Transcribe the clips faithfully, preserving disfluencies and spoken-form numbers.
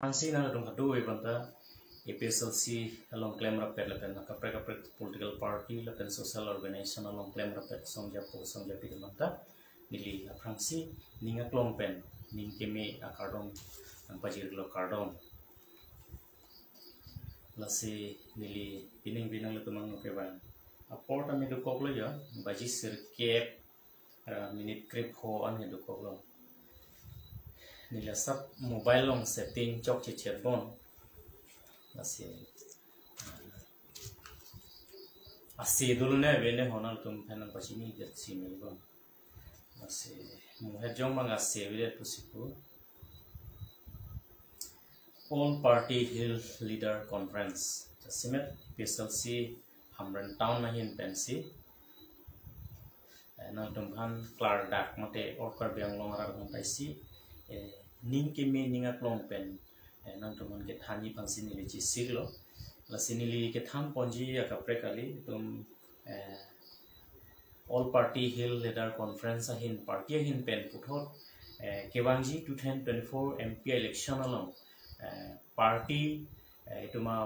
Ansi nangtum kado-an ta A P H L C along klemrap-et lapen kaprek kaprek political party lapen social organization along klemrap-et songjapo songjapi atum ta neli aphrangsi ning aklong pen ning keme akardom nangpajirlo, kardom. Lasi neli pining pining latum angno kevang apor tame dokoklo ya, baji sirkep, ah, minute krepho an ya dokoklo. Neli asap mobile along setting chokche chetbom. Lasi, ah, ase dolo ne ave ne ho nangtum aphan nangpachini det si me bom. Lasi muhet jong mang ase avedet pusi pu. All Party Hill Leader Conference. Jasemet A P H L C Hamren Town ahin pensi, eh, nangtum aphan klardak mate all Karbi Anglong arat aphan taisi, eh, ning keme ning aklong pen, eh, nangtum aphan kethanji aphansi neli chesiklo. Lasi neli kethan ponji akaprek kali, itum, eh, All Party Hill Leader Conference ahin, party ahin pen puthot, eh, kevangji two thousand twenty-four M P election along, eh, party, eh, itum a,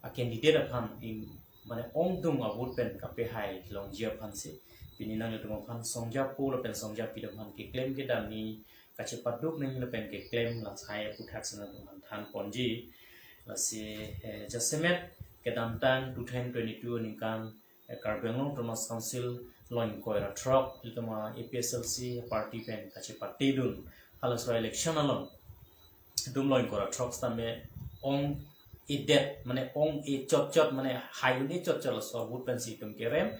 a candidate aphan in, mane ongdung a vote pen kapehai longji aphansi pini nanglitum aphan songjapo lapen songjapi atum aphan keklem kedam ni kachepaduk nangji lapen keklem la sai aputhak si nangtum aphan than ponji. Lasi, eh, jasemet kedamtang two thousand twenty-two aningkan, eh, Karbi Anglong Autonomous Council lo ingkoi ra throk, itum a A P H L C party pen kachepatedun halaso election along itum lo ingkoi ra throk sitame ong-edet, mane ong-e chotchot, mane hai un-e chotchot laso vote pensi itum kerem.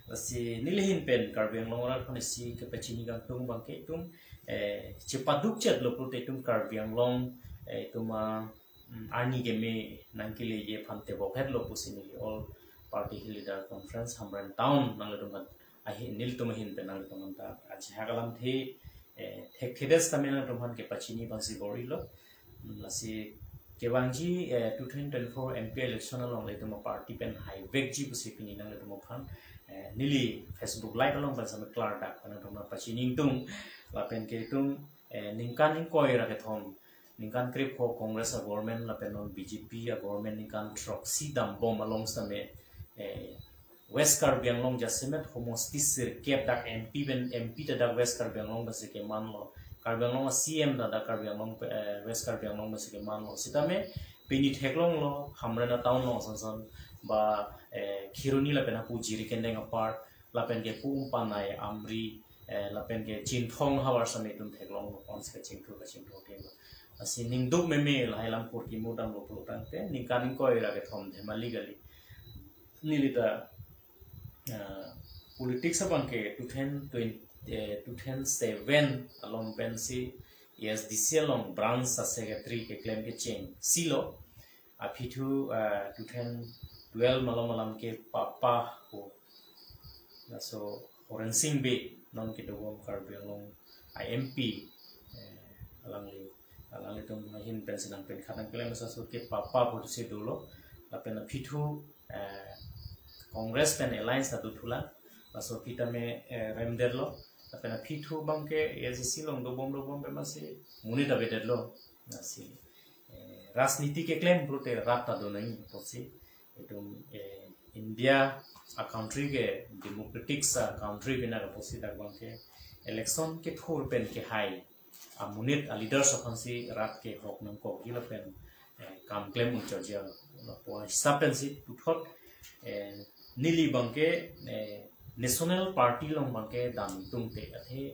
Lasi neli ahin pen Karbi Anglong arat aphan isi kepachini kangtung abangke itum, eh, chepaduk chetlo pulote itum Karbi Anglong, eh, itum a, mm, arni keme nangkeleji aphan tebok hetlo pusi neli All Party Hill Leader Conference Hamren Town nanglitum aphan ahin, nelitum ahin pen nanglitum aphan ta ajahak alamthe, eh, thekthedet sitame nangtum aphan kepachini aphansi bor-ilo. Mm, lasi kevangji, eh, two thousand twenty-four M P election along itum a party pen haivekji pusi pini nanglitum aphan, eh, neli Facebook Live along pen sitame klardak pen nangtum aphan pachini ingtung. Lapen ke itum, eh, ningkan ingkoi ra kethom, ningkan krepho Congress a government lapen non B J P a government ningkan throksi dambom along sitame, eh, West Karbi Anglong jasemet homosti sirkep dak M P pen, M P ta dak West Karbi Anglong pensi kemanlo. Karbi Anglong a C M ta dak Karbi Anglong, eh, West Karbi Anglong pensi kemanlo. Sitame pini theklonglo Hamren a town along asonson ba, eh, Kheroni lapen hapu Jirikindeng apar lapen ke pu Umpanai, Amri, eh, lapen ke Chinthong havar sitame itum theklonglo, konsek kachingthur kachingthur ke. Lasi ningduk meme lahai lam kurki mudam lo pulo tangte ningkan ingkoi ra kethom Dhemalikali. Neli ta, eh, politics abangke two thousand twenty, eh, two thousand seven along pensi A S D C along branch a secretary keklem kecheng silo. Aphi thu, eh, two thousand twelve malom alam ke papa ko. Laso Horensing Bey non kedobom Karbi Anglong a M P, eh, alangli, alanglitum ahin pensi nangpen khatang kelem sa sur ke papa ko si dolo. Lapen aphi thu, eh, Congress pen alliance ta dothulang. Laso aphi tame, eh, remdetlo. Lapen aphi thu abangke A S D C along dobom dobom pe masi monit avedetlo. Lasi, eh, rajniti keklem pulote rat ta do nangji pusi itum, eh, India a country ke democratic sa country bina ka pusi dak abangke election kethur pen kehai amonit a leaders aphansi rat kehok nangkokji lapen, eh, kam klem un chojia lapu hisap pensi puthot, eh, neli abangke, eh, national party along abangke dam tungte athe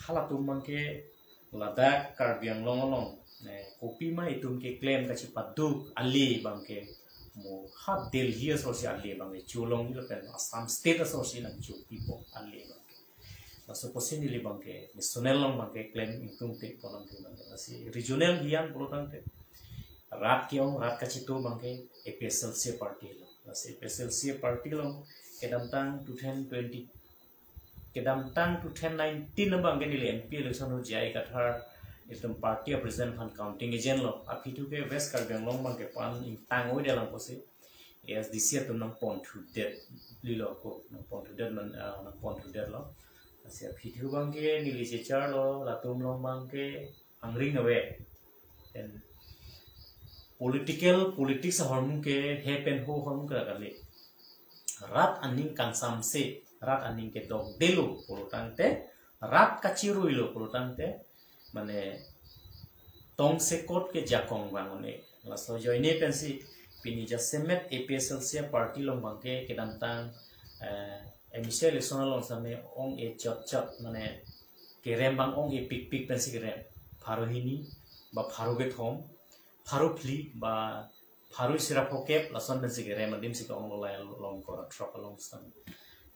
halatum abangke ladak Karbi Anglong along, eh, kopima itum keklem kachepaduk ale abangke mo ha Delhi asonsi ale abangke cholongji lapen Assam state asonsi nangchopipo ale abangke. Laso pusi neli abangke national along abangke klem ingtungte ponam te abangke. Lasi regional hian pulo tangte rat ke-ong rat kachito abangke A P H L C party lo. Lasi A P H L C party lo kedamtang two thousand twenty, kedamtang two thousand nineteen abangke neli M P election ho J I Kathar itum party a president aphan counting agent lo. Aphi thu ke West Karbi Anglong abangke pan ingtang oidelang pusi A S D C atum nangponthudet lilo ko, nangponthudet man, ah, nangponthudetlo. Lasi aphi thu abangke neli checharlo, latum along abangke angring ave. Then political, politics ahormu ke he pen ho ahormu ke kali. Rat aning kangsamse, rat aning kedokdelo pulotangte, rat kachiruilo pulotangte, mane tongsekot ke jakong vang un-e. Laso ajoine pensi pini jasemet A P H L C party along abangke kedamtang, eh, M C election along same ong-e chot chot, mane kerem abang ong-e pikpik pensi kerem. Pharo hini, ba pharo kethom, pharo phli, ba pharo isi ra phokep, lason pensi kerem adim si ke-ong lo, lahai along ingkoi ra throk along sitame.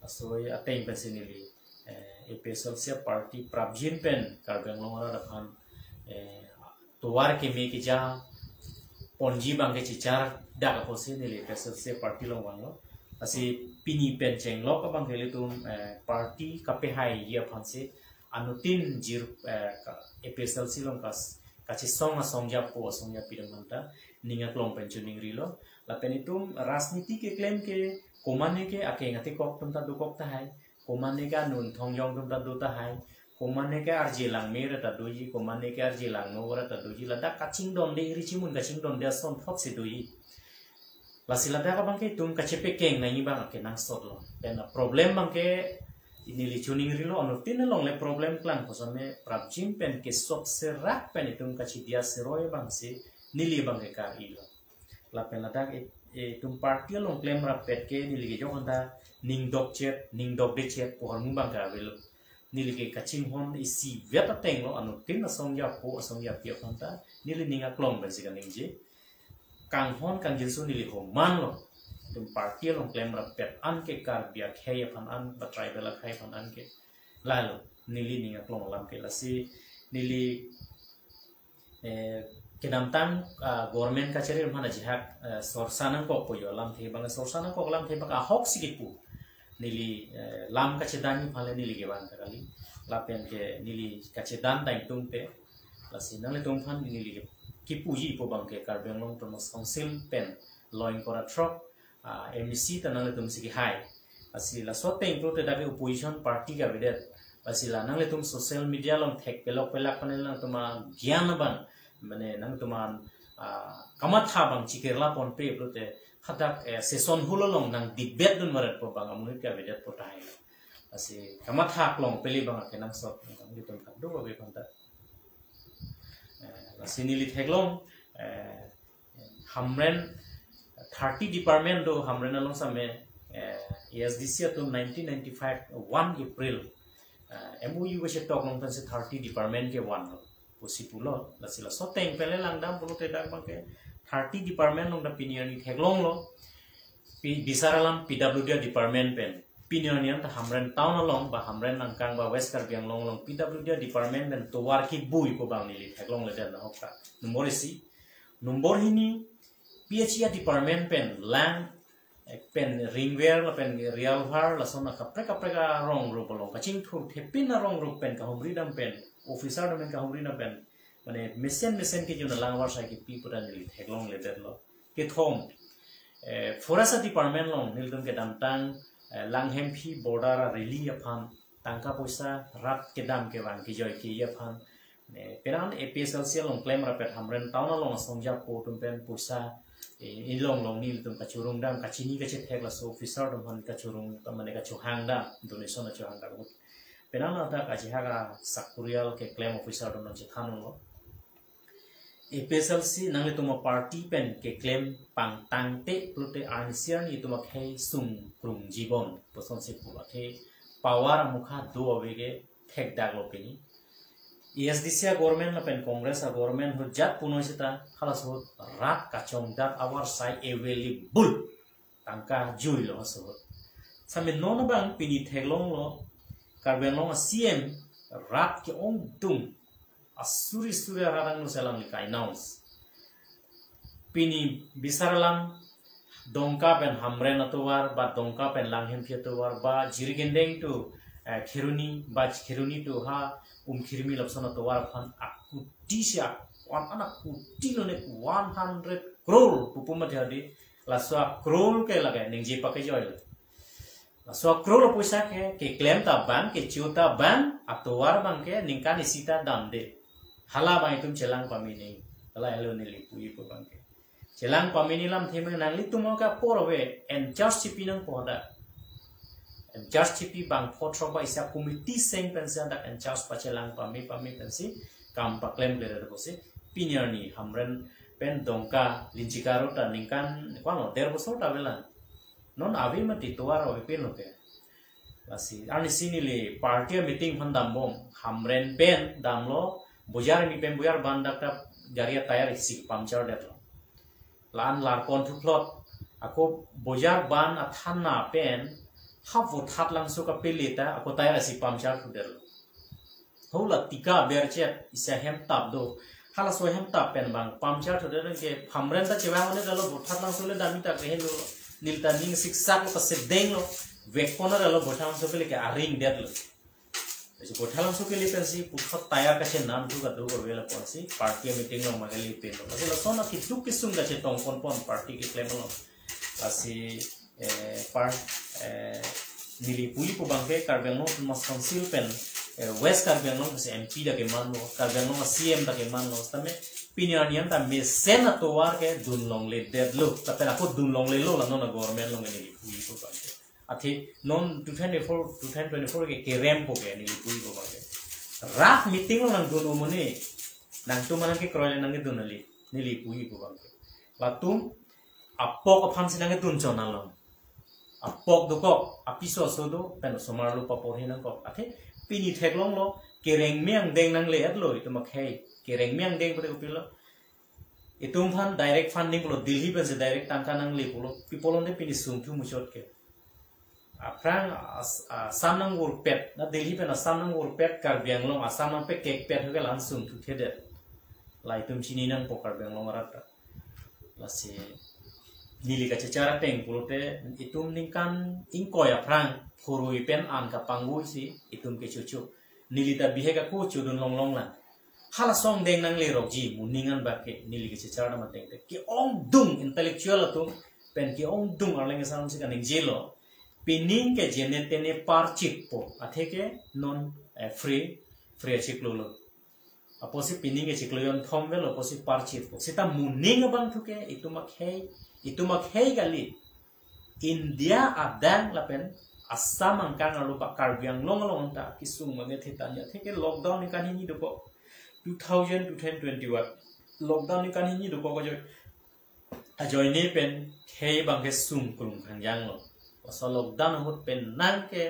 Laso ateng pensi neli, eh, A P H L C party prapjin pen Karbi Anglong arat aphan, eh, tovar keme keja ponji abangke chichar dak apotsi neli A P H L C party along vanglo. Lasi pini pen chenglok abangke ilitum, eh, party kapehaiji aphansi anuttin jir, eh, ka-, A P H L C along kas-, kachesong asong japo asong japi atum aphanta ning aklong pen choningrilo. Lapen itum rajniti keklem ke komane ke akeng atekok atum ta dokok tahai, komane ke anun thongjong atum ta do tahai, komane ke arje langme ra ta doji, komane ke arje langno ra ta doji, ladak kachingdonde, iri chimun kachingdonde asonthot si doji. Lasi ladak abangke itum kachepekeng nangji abang akenangsot lo. Pen problem abangke neli choningrilo, anuttin alongle problem klangpo same prapjin pen kesop serak pen itum kachidiya seroi abangsi neli abangke kar-ilo. Lapen ladak i-, itum party along klem rapet ke neli ke jok anta ning dokchet, ning dokdechet pu ahormu abangke avelo. Neli ke kachinghon isivet ateng lo, anuttin asong japo asong japi aphanta neli ning aklong pensi kaningje. Kanghon kangjinso neli homan lo. Itum party along klem rapet an ke Karbi akhei aphan an, ba tribal akhei aphan an ke. Lahelo neli ning aklong alam ke. Lasi neli, eh, kedamtang, ah, government kachari aphan ajihak, eh, sorsa nangkokpo jo, lamthe abang sorsa nangkok, lamthe abang ahok si kipu. Neli, eh, lam kachedanji aphan le neli kevang ta kali. Lapen ke neli kachedan dang tung te. Lasi nanglitum aphan neli kipuji pu abangke Karbi Anglong Autonomous Council pen lo ingkoi ra throk, ah, M A C ta nanglitum si kehai. Lasi laso ateng pulote dak ke opposition party ke avedet. Lasi la nanglitum social media along thek pelok pelak pen nangtum agyan abang, mane nangtum, ah, kamatha abang chikirla ponpe pulote hadak, eh, session hall along nang debate dun varetpo abang amonit ke avedetpo tahai. Lasi kamatha aklong peli abang akenangsot nangtum kadokave aphanta. Eh, lasi neli theklong, eh, Hamren thirty department do, Hamren along same, eh, A S D C atum nineteen ninety-five one April, eh, M O U kachetok along pensi thirty department kevanlo pusi pulo. Lasi laso ateng pen le langdam pulote dak abangke thirty department along dak pini arni theklonglo. Pi-, bisar alam P W D department pen pini arni anta Hamren town along ba Hamren angkang ba West Karbi Anglong along P W D department pen tovar kebui pu abang neli theklongledet ahok ta. Number isi. Number hini, P H E department pen lang, eh, pen ringware lapen realware lason akaprek kaprek arong rup along kachingthurthepin arong rup pen kahumri dam pen, officer dam pen kahumri dam pen, mane mesen mesen kejun alang avarsai kepi pu ta neli theklongledetlo. Kethom, eh, forest department along nelitum kedamtang, eh, Langhemphi border rally aphan tangka poisa rat kedam kevang kejoi keji aphan, eh, penang A P H L C along klem rapet Hamren town along asong japo atum pen poisa, eh, ilong long nelitum kachurung dam, kachini kachethek laso officer atum aphan kachurung, mane kachohang dam, donation achohang dam. Penang ladak ajihak asakkurial keklem officer atum nangchethanlo. A P H L C nanglitum aparty pen keklem pangtangte pulote arnisi arni itum akhei sungkrung jibon puson si pu athe power amukha do ave ke thekdaklo pini. A S D C agovernment lapen Congress agovernment ahut jat punoi seta halaso ahut rat kachongdat avarsai available tangka juilo halaso ahut. Same non abang pini theklonglo Karbi Anglong a-C M rat ke-ongdung asuri suri arat angno si alangli ka-announce. Pini bisar alam Dongka pen Hamren atovar ba Dongka pen Langhemphi atovar ba Jirikindeng to, eh, Kheroni ba Kheroni to ha Umkhirmi lapuson atovar aphan akuti si ak-, one, an akuti lo ne one hundred crore pupu ma jadi laso a-crore ke lake ningje pakejoi lo. Laso a-crore apoisa ke keklem ta abang, kecho ta abang, atovar abangke ningkan isi ta damde. Hala abang itum chelang pame nangji. Hala helo neli puji pu abangke. Chelang pame ni lamthe me nanglitum ke apor ave en charge chipi nangpo dak. En charge chipi bang pho throk ba isi committee seng pensi dak en charge pachelang pame pame pensi kam paklemkle ra pusi. Pini arni Hamren pen Dongka Linchika road ta ningkan ko-an lo, der bosor ta avelang. Non ave mati tovar avepin lo ke. Lasi arnisi neli party meeting aphan dambom, Hamren pen damlo, Bojar arni pen Bojar ban dak ta gari a-tyre isi puncture detlo. La-an larkon thuphlot, ako Bojar ban athana pen ha Vothatlangso kapele ta ako tyre isi puncture thudetlo. Ho la Tika Berchet isi ahemtap do. Halaso ahemtap pen bang puncture thudet ke Hamren ta chevang-un-edetlo, Vothatlangso le dam-i ta kehingno, neli ta ning siksak lo, ta sedenglo, vekpon-edetlo, Vothatlangso kele ke aring detlo. Lasi Vothatlangso kele pensi puthot tyre kachenam thu kado ko vela ponsi party meeting along ma kele pen lo. Lasi lason akeduk kesung kachetong ponpon party keklem along. Lasi eh, par eh, neli puji pu abangke Karbi Anglong Autonomous Council pen eh, West Karbi Anglong si M P ta kemanlo, Karbi Anglong C M ta kemanlo, tame pini arni an ta mesen atovar ke dunlongledetlo, lapen ako dunlonglelo, la non a-government along neli puji pu abangke. Athe non two thousand twenty-four, two thousand twenty-four ke kerempo ke neli puji pu abangke. Rat meeting along nangdun-o mone, nangtum anan kekroi le nangkedun kali, neli puji pu abangke. Latum apok aphansi nangkedun chon along. Apok dokok, apiso aso do, pen osomar lo paporhi nangkok. Athe pini theklonglo, kerengme angdeng nangle-etlo itum akhei. Kerengme angdeng pute kopilo. Itum aphan direct funding pulo, Delhi pensi direct tangka nangle pulo. Pi pulote pini sungthu muchot ke. Aphrang as-, Assam nangvurpet, na Delhi pen Assam nangvurpet, Karbi Anglong Assam nangpekekpet hoke la-an sungthu thedet. La itum chini nangpo Karbi Anglong arat ta. Lasi neli kachechar ateng pulote itum ningkan ingkoi aphrang phurui pen an kapangvuisi itum kechocho. Neli ta bihek ako chodun longlong lang. Halaso angdeng nanglerokji, moning an bak ke neli kachechar atum ateng te. Ke-ongdung intellectual atum pen ke-ongdung arleng asam si kaningjelo. Pining ke jene tene parchikpo, athe ke non eh, free, free chiklolo. Apotsi pining ke chiklo jonthom avelo, apotsi parchikpo. Seta moning abang thu ke itum akhei, itum akhei kali. India adang lapen Assam angkang arlo ba Karbi Anglong along ta kesung mane thetan ya. Athe ke lockdown ningkan hini dokok. Two thousand, two thousand twenty-one. Lockdown ningkan hini dokok ajoine pen khei abangke sungkrung khangjanglo. Laso lockdown ahut pen nang ke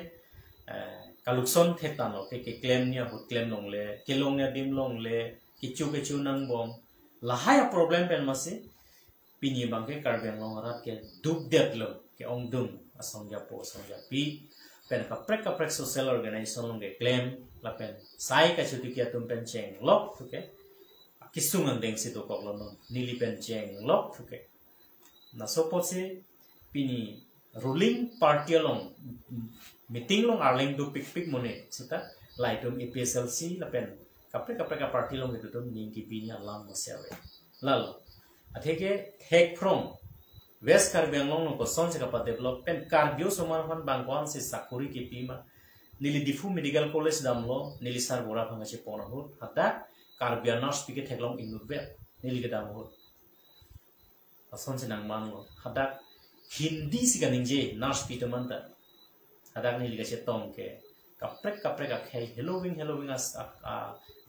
eh, kalukson thetan lo, ke keklem ni ahut klem longle, kelong ni adim longle, kecho kecho nangbom. Lahai a-problem pen masi pini abangke Karbi Anglong arat ke dukdetlo, ke-ongdung asongjapo asongjapi pen kaprek kaprek social organization along keklem lapen sai kachotiki atum pen chenglok thu ke kesung angdeng si dokoklo non, neli pen chenglok thu ke. Laso apotsi pini ruling party along meeting along arleng dopikpik mone seta la itum A P H L C lapen kaprek kaprek a-party along itum ning kepi ni alam masi ave. Lalo. Athe ke thek phrong West Karbi Anglong along kosonsi kapadevelop pen Karbi osomar aphan bang ko-ansi sakori kepi ma. Neli Diphu Medical College damlo, neli sarbura aphan kachepon ahut. Hadak Karbi a-nurse pi ke theklong inutvet, neli kedam ahut. Lasonsi nangmanlo. Hadak Hindi si kaningje nurse pi atum anta. Hadak neli kachetong ke kaprek kaprek akhei heloving heloving as a, a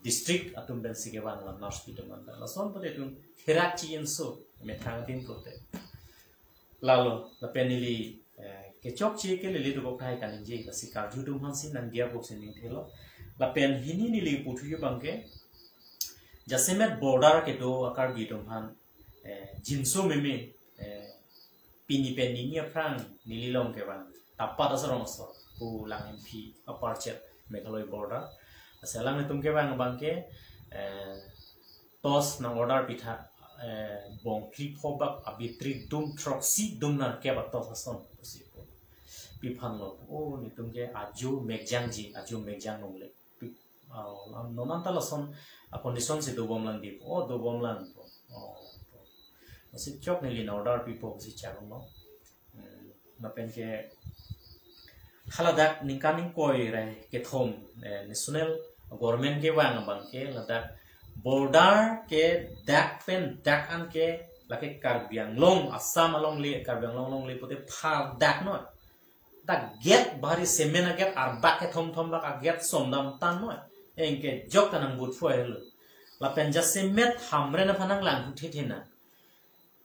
district atum pensi kevang la nurse pi atum anta. Lason pute itum herak chi inso methang adim pute. Lalo, lapen neli eh, kechokche ke lele dokok tahai kaningje, lasi karju atum aphansi nangdiya pusi ningthelo. Lapen hini neli puthu abangke jasemet border kedo a-Karbi atum aphan eh, jinso meme eh, pini pen nini aphrang neli along kevang Tapat asor rongso pu Langhimphi a-Parchet Meghalaya border. Lasi alanglitum kevang abangke eh, torch nang-order pitha eh, bong phli pho bak a-battery dum throksi dum nerkep a-torch ason pusi pu. Pi aphanlo pu, o netum ke ajo mekjangji, ajo mekjang longle. Pi, ah, non anta lason a-condition si dobomlang di pu. O dobomlang pu. O, pu. Lasi chok neli nang-order pipo pusi charonglo. Hmm, lapen ke haladak ningkan ingkoi ra kethom eh, national government kevang abangke ladak border ke dak pen dak an ke Lake Karbi Anglong, Assam alongle, Karbi Anglong alongle pute phardak noi. Dak gate bari cement a-gate arbak kethom thom bak a-gate somdam tan noi. Anke jok ta nangbut phu helo. Lapen jasemet Hamren aphan nanglang hu thethe na.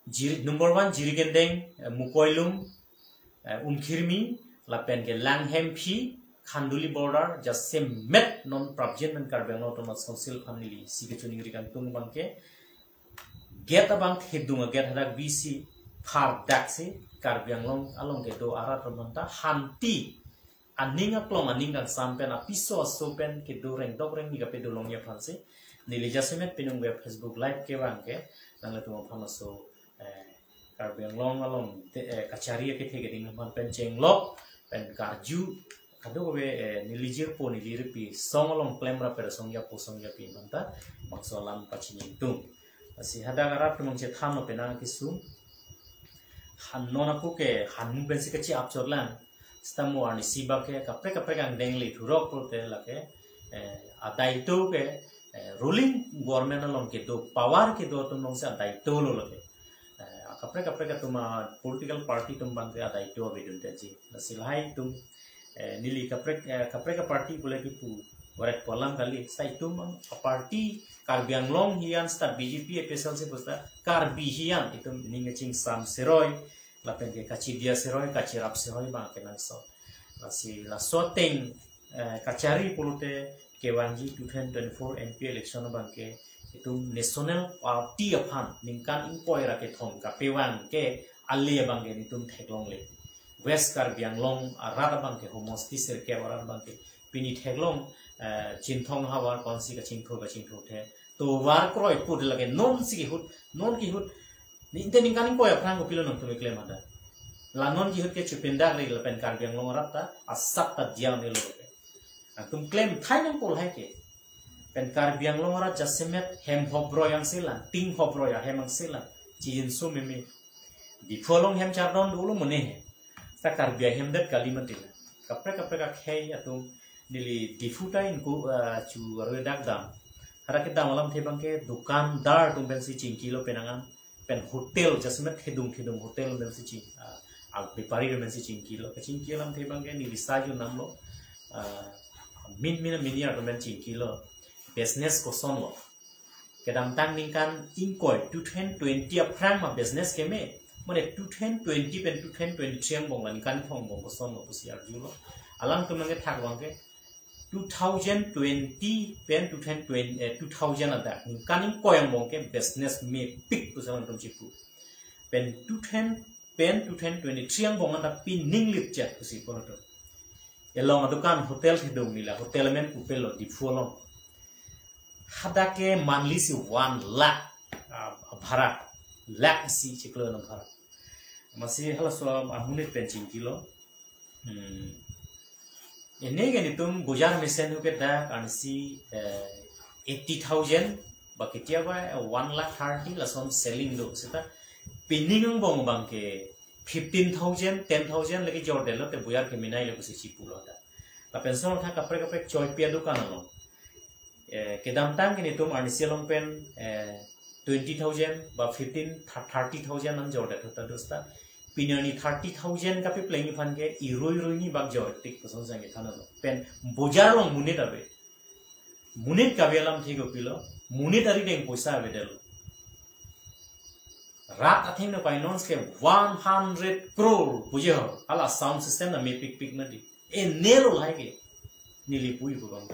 Jiri, number one, Jirikindeng, eh, Mukoilum, eh, Umkhirmi, lapen ke Langhemphi, Khanduli border, jasemet non prapjin pen Karbi Anglong Autonomous Council aphan neli si kechoningri kangtung abang ke, gate abang thedung a-gate hadak bisi phardak si Karbi Anglong along kedo arat atum aphanta hanti aning aklong aning kangsam pen apiso aso pen kedo rengdok rengni kapedo longji aphan si neli jasemet pinung ve Facebook Live kevang ke nanglitum aphan aso, eh, Karbi Anglong along te, eh, kachari akethe keding aphan pen chenglok pen karju kadokave, eh, neli jirpo neli ripi song along klem rap persong japo song japi aphanta bangso alam pachini ingtung. Lasi hadak arat atum chethan lo penang kesung. Han non ako ke hanmu pensi kachi-ap chotlang. Sitamo arnisi bak ke kaprek kaprek angdeng le thurok pulote lake, eh, adaito ke, eh, ruling government along kedo power kedo atum alongsi adaito lo lake. Eh, kaprek kaprek atum a-political party atum abang ke adaito avedun teji. Lasi lahai atum, eh, neli kaprek, eh, kaprek a-party pule kipu varet pu alam kali. Sita itum a-party Karbi Anglong hian sita B J P A P H L C puta Karbi hian itum ning kachingsam seroi, lapen ke kachidia seroi, kachirap seroi abang kenangsot. Lasi laso ateng, eh, kachari pulote kevangji two thousand twenty-four M P election abang ke itum National Party aphan ningkan ingkoi ra kethom kapevang ke ale abang ke nitum theklongle. West Karbi Anglong arat abang ke homosti sirkep arat abang ke pini theklong, eh, Chinthong havar konsi kachingthur kachingthur the. Tovar kroi put lake non si kihut, non kihut. Ni inte ningkan ingkoi aphrang kopilo nangtum keklem ada. La non kihut ke chupindak ri lapen Karbi Anglong arat ta asap ta diang ni lo ke. Nangtum klem thai nangpo lahai ke. Pen Karbi Anglong arat jasemet hem hobroi angselang, ting hobroi ahem angselang. Chijinso meme. Diphu along hem chardon dolo mene he. Sita Karbi ahem det kali mati la. Kaprek kaprek akhei atum neli Diphu ta ingko, ah, chu arve dak dam. Hadak kedam alamthe abang ke dukandar atum pensi chingkilo penang an. Pen hotel jasemet thedung thedung hotel atum pensi ching, ah, ah, bepari atum pensi chingkilo. Kachingki alamthe abang ke neli sajun namlo. Ah, min min mini atum pen chingkilo. Business koson lo. Kedamtang ningkan ingkoi two thousand twenty aphrang ma business keme. Mane two thousand twenty pen two thousand twenty-three angbong la ningkan thongbong koson lo pusi arjulo. Alangtum nangkethak abang ke two thousand twenty pen two thousand twenty, eh, two thousand adak ningkan ingkoi angbong ke business mepik pusi alangtum chipu. Pen two thousand pen two thousand twenty-three angbong anta pining lipchet pusi pu atum. Along adukan hotel thedung nila, hotel amen kopilo Diphu along. Hadak ke monthly si one lakh, ah, bhara, lakh isi chiklo na bhara. Masi halaso amonit pen chingkilo. Hmm. Ene ke nitum bojar mesen hu ke dak ansi, eh, eighty thousand, ba ketia ba, eh, one lakh thirty lason selling do. Sita pining angbong abang ke fifteen thousand, ten thousand lagi jordetlo te bojar keminai lo pusi chipulo ta. Lapen son tha kaprek kaprek choi pia dukan along. Eh, kedamtang ke nitum arnisi along pen, eh, twenty thousand ba fifteen, thirty thousand an jordet hota dosta. Pini arni thirty thousand kapepleng aphan ke irui irui ni bak jor tik kosong sang ke thana lo. Pen bojar along monit ave. Monit kave alamthe kopilo. Monit arideng poisa avedetlo. Rat atheng no finance ke one hundred crore puji ho. Hala sound system na mepik pik mati. Ene lo lahai ke. Neli pu-i pu abang.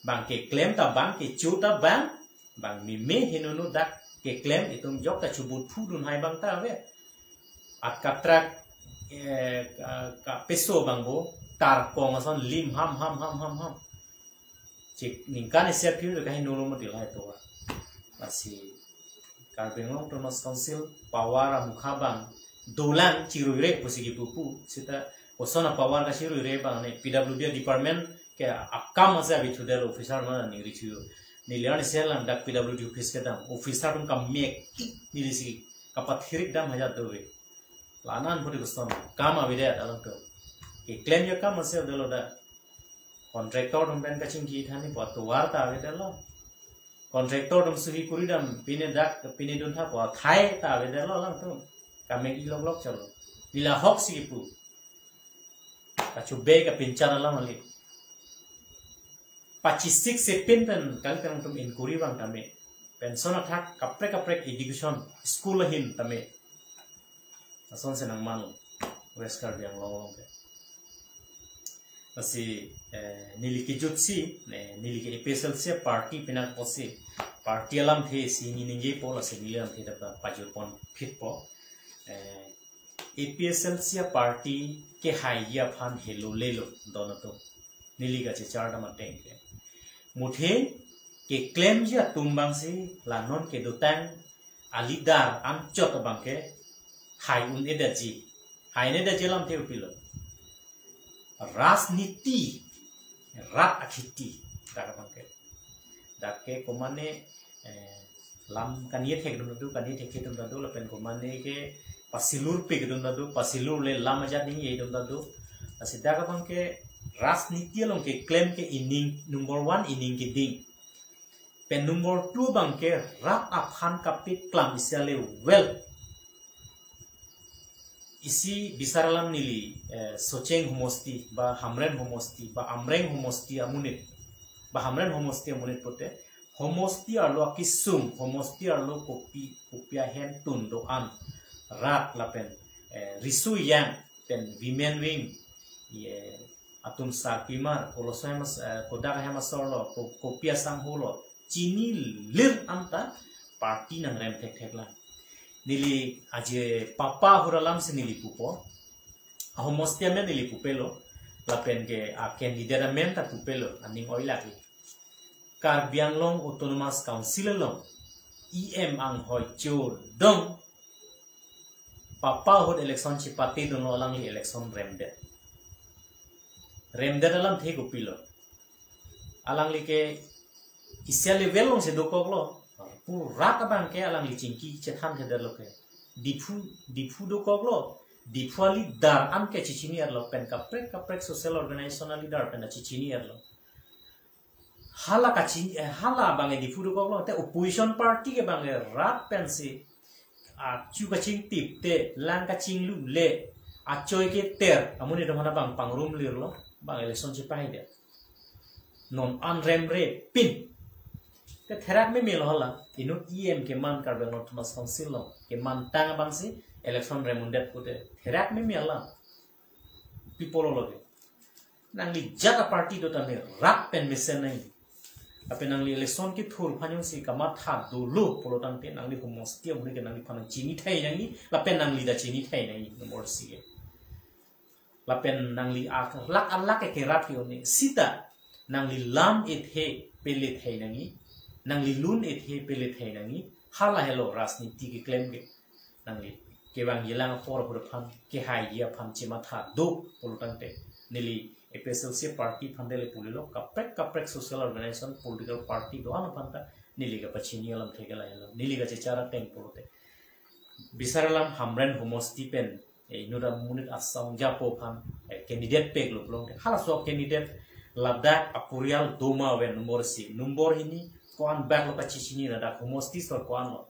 Bang keklem ta bang, kecho ta bang. Bang meme henono dak keklem itum jok ta chubut phudun hai abang ta ave. At katrak, eh, ka, kapeso abang bo. Tarkong ason lim ham ham ham ham ham. Chik ningkan isi aphi kaheno lo mati lahai tovar. Lasi Karbi Anglong Autonomous Council power amukha abang dolang chiruire pusi kipu pu. Sita koson a-power kachiruire abang ne P W D department ke akam ase abi thudel officer mana ningri thuyo. Neli arnisi lang dak P W D office kedam. Officer atum kamek neli si kapathirik dam hajat dove. La-an an pudi koson kam avedet alangtum. Keklem ya kam ase avelo da. Contractor atum pen kachingki than ni pu tovar ta avedetlo. Contractor atum suhi kuri dam, pine dak, pine dun tha po, thai ta avedetlo alangtum. Kamek ilok lok chalo. Neli ahok si kipu. Kachobei kapinchar alam kali. Pachisik sepin pen kali pen atum inquiry vang tame. Pension athak kaprek kaprek education school ahin tame. Lason si nangman West Karbi Anglong along ke. Lasi, eh, neli kejut si, eh, neli ke A P H L C party pinak posi, party alamthe si neli ningje po, lasi neli alamthe ta pajut pon phit po. Eh, A P H L C party kehai aphan helo lelo don atum. Neli kachechar dam ateng ke. Muthe keklemji atum abang si la non kedotang a leader anchot abang ke hai un-edetji. Hai un-edetji alamthe kopilo. Rajniti, rat akhiti, dak abang ke. Dak ke komane, eh, lam kanie thek dum ta do, kanie thek thek dum ta do, lapen komane ke pasilur pik dum ta do, pasilur le lam ajat ni ye dum ta do. Lasi dak abang ke rajniti along keklem ke ining number one ining keding. Pen number two abang ke rat aphan kapeklang isi ale well. Isi bisar alam neli, eh, Socheng homosti, ba Hamren homosti, ba Amreng homosti amonit, ba Hamren homosti amonit pote, homosti arlo akisung, homosti arlo kopi, kopi ahem tun do-an, rat lapen, eh, riso ejang, pen women wing, ye, atum sarpimar, koloso hem as-, eh, kodak hem asor lo, ko-, kopi asangho lo, chinilir anta party nangrem thekthek lang. Neli aje papa ahut alam si neli pupo. Ahomosti amen neli pupelo. Lapen ke a candidate amen ta pupelo. Aning oilak li. Karbi Anglong Autonomous Council along E M anghoi chodong. Papa ahut election chepate dunlo, alangli election remdet. Remdet alamthe kopilo. Alangli ke isi a level along si dokoklo. Pu rat abang ke alangli chingki chethan thedetlo ke. Diphu, Diphu dokoklo. Diphu a leader an ke chechini arlo pen kaprek kaprek social organization a leader pen chechini arlo. Hala kachin, eh, hala abang e Diphu dokoklo, te opposition party ke abang e rat pensi achu kachingtip te lang kachinglu le achoi keter amonit atum aphan abang pangrum lirlo, abang election chepahaidet. Non an remre pin. Te therak memelo hala, inut E M keman Karbi Anglong Autonomous Council along, kemantang abangsi election rem undet pute therak memela. Pi apotlo ke. Nangli jat a party do tame rat pen mesen nangji. Lapen nangli election kethur aphan jongsi kamatha dolo pulo tangte nangli homosti amonit ke nangliphan chinithai nangji, lapen nangli ta chinithai nangji, number isi ke. Lapen nangli alak alak ke kerat ke-un-e sita nangli lam ethe pelethai nangji, nangli lun ethe pelethai nangji, halahelo rajniti keklem ke. Nangli kevang yelang apor apor aphan, kehai aphan chematha do pulo tangte, neli A P H L C party aphan dele pulilo, kaprek kaprek social organization, political party do-an aphan ta neli kapachini alamthe ke lahelo, neli kachechar ateng pulote. Bisar alam Hamren homosti pen, eh, inut amonit asong japo aphan, eh, candidate peklo pulote. Halaso candidate ladak aporial doma ave, number isi, number hini ko-an bak lo kachechini, ladak homosti sor ko-an lo.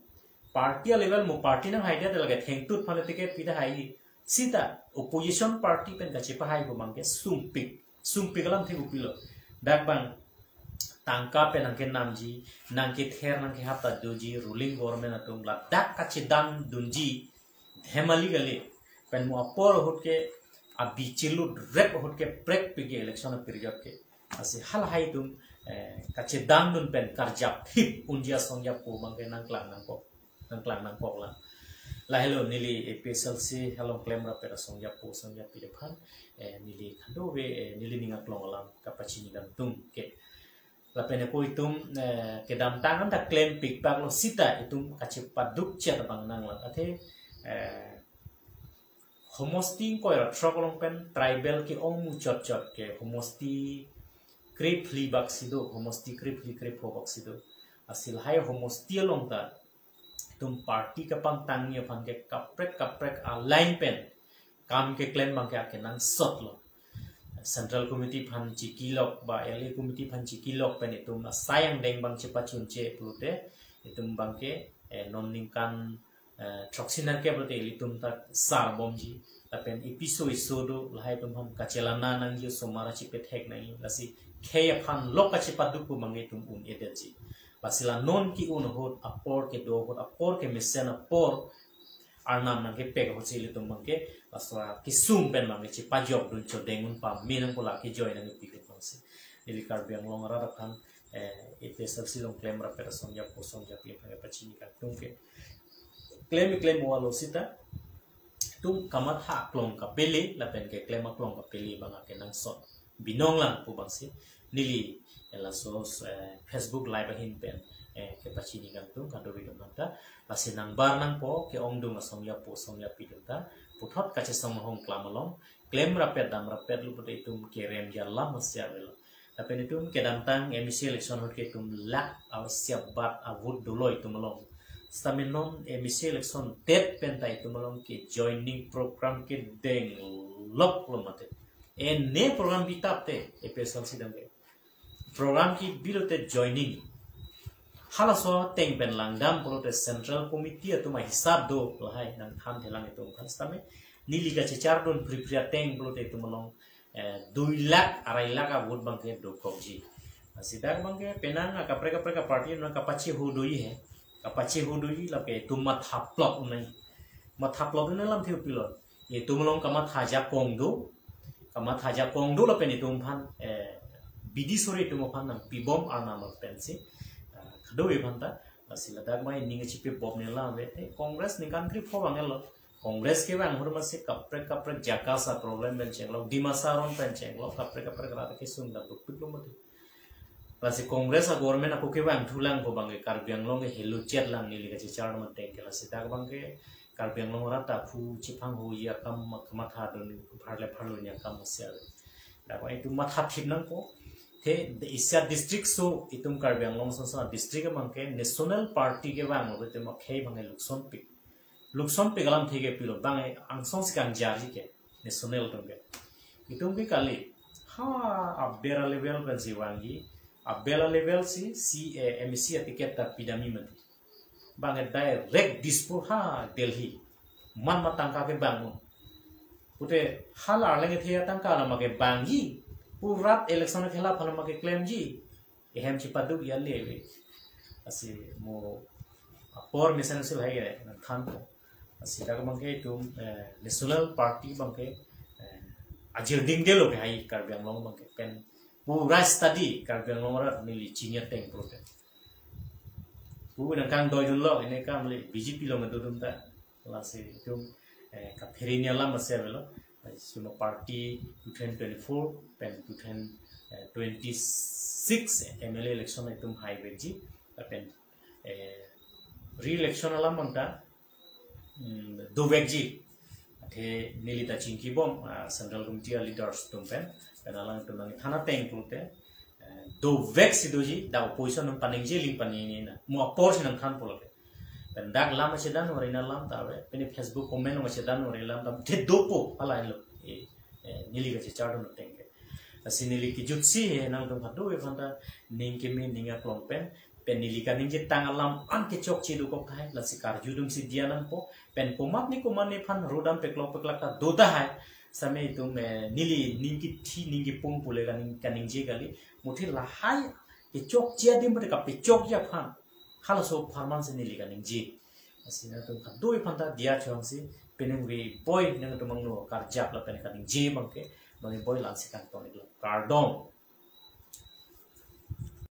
Party a level mo party nanghaidet lake thengtut aphan le ticket pita hai. Sita opposition party pen kachepahai ko abang ke sumpik. Sumpik alamthe kopilo. Dak abang tangka pen nangkenamji, nangkether nangkehap ta doji, ruling government atum ladak kachedang dunji, dhemali kali. Pen mo apor ahut ke abi chilut rep ahut ke prek pigi election a period ke. Lasi halahai atum, eh, kachedang dun pen karjap hip unji asong japo abang ke nangklang nangkok. Nangklang nangkok lang. Lahelo neli A P H L C along klemrap pen asong japo asong japi aphan, eh, neli khado ave, eh, neli ning aklong alam kapachini dam atum ke. Lapen eko itum, eh, kedamtang anta klempik paklo sita itum kachepaduk chet abang nanglang. Athe, eh, homosti ingkoi ra throk along pen tribal ke-ong muchot chot ke homosti krephli bak si do, homosti krephli krepho bak si do. Lasi lahai homosti along ta itum party kapangtangji aphan ke kaprek kaprek a line pen kam keklem abang ke akenangsot lo. Central Committee aphan chikilok ba L A Committee aphan chikilok pen itum asai angdeng abang chepachunche pulote itum abangke, eh, non ningkan, eh, throksi nangkep pulote ilitum ta sarbomji. Lapen ipiso iso do lahai atum aphan kachelang nangji, osomar chepethek nangji, lasi khei aphan lok kachepaduk pu abangke itum un-edetji. Lasi la non ke-un ahut, apor kedo ahut, apor kemesen apor Arnam nangkepek ahutsi ilitum abangke laso akesung pen abangke chepajokdun chodeng un pame nangpo, la kejoi nangkepiklo abangsi. Neli Karbi Anglong arat aphan, eh, A P H L C along klem rapet asong japo asong japi aphan pachini kangtung ke. Klem klem walo sita itum kamatha aklong kapele lapen keklem aklong kapele abang akenangsot binong lang pu abangsi neli, eh, laso, eh, Facebook Live ahin pen, eh, kepachini kangtung kadokave atum aphanta. Lasi nangbar nangpo ke-ongdung asong japo asong japi atum ta puthot kachesong ahong klam along klem rapet dam rapetlo pulote itum kerem alam masi avelo. Lapen itum kedamtang M A C election ahut ke itum lakh arsi abat a-vote dolo itum along. Sitame non M A C election det pen ta itum along ke joining program kedeng loklo mate. Ene program bitap te A P H L C dam ke. Program kebi lote joining. Halaso ateng pen langdam pulote Central Committee atum ahisap do lahai nangthan thelang itum aphan sitame. Neli kachechardun pri pri ateng pulote itum along, eh, dui lakh, arai lakh a-vote abangke dokokji. Lasi dak abangke penang akaprek kaprek a-party nang kapacheho doji he. Kapacheho doji lake itum matha plot un-e. Matha plot un-e alamthe kopilo. Itum along kamatha ajakong do. Kamatha ajakong do lapen itum aphan, eh, bidi sore itum aphan nangpibom Arnam pensi. Ah, kadokave aphanta. Lasi ladak mai ning chipibom ne alam ave te Congress ningkan krepho vanglo. Congress kevang ahut masi kaprek kaprek Jakasa problem pen chenglok, Dimasa aron pen chenglok, kaprek kaprek rat kesung dak dukpiklo mati. Lasi Congress a-government ako kevangthu lang pu abangke Karbi Anglong ke helo chet lang neli kachechar manteng ke, lasi dak abangke Karbi Anglong arat ta phu chephang hoji akam kamatha dun pharle pharlo ni akam masi ave. Dak abang itum mathathip nangpo. Te isi a-district aso itum Karbi Anglong aso aso district abangke national party kevang lo te ma khei abangke luksonpik. Luksonpik alamthe kopilo abangke angsong si kangjarji ke national atum ke. Itum ke kali ha aber a-level pensi vangji, aber a-level si, si, eh, M A C a-ticket ta pidamji mati. Abangke direct Dispur ha Delhi. Man ma tangka kevang un. Pute hala arleng ethe atangka alama kevangji. Pu rat election khela aphan alama keklemji. Ehem chepaduk ya leve. Lasi mo apor mesen sil hai nangthanpo. Lasi dak abangke itum, eh, national party abangke, eh, ajirding detlo ke hai Karbi Anglong abangke pen pura study Karbi Anglong arat neli chini ateng pulote. Pu nangkangdoidunlo, ene kam le B J P along do atum ta. Lasi itum, eh, kaphere ni alam masi avelo. Itum party two thousand twenty-four pen two thousand twenty-six M L A election itum haivekji. Lapen, eh, re-election alam abangta, mm, dovekji. Athe neli ta chingkibom, ah, Central Committee a-leaders atum pen, pen alangtum nangthan ateng pulote, eh, doveksi doji, dak opposition nang paningje aling paningje na. Mo apor si nangthanpo lake. Pen dak lam achedan ori na lam ta ave, pen Facebook comment nang achedan ori lam ta ave, the dopo, hala henlo. Eh, eh, neli kachechardun ateng ke. Lasi neli kejutsi he nangtum kadokave aphanta ning keme ning aklong pen, pen neli kaningje tang alam an kechokche dokok tahai, lasi karjudun si diya nangpo, pen komatne komatne aphan rodam peklok peklak ta do tahai, sitame itum, eh, neli ning kithi ning kipung pule kaning, kaningje kali, muthe lahai kechokche adim pada kapechokche aphan, halaso apharman si neli kaningje. Lasi nangtum kadokave aphanta diya chongsi, penang ve boi nangtum angno karjap lapen kaningje abangke, bang boi lansi kangton iklo. Kardom.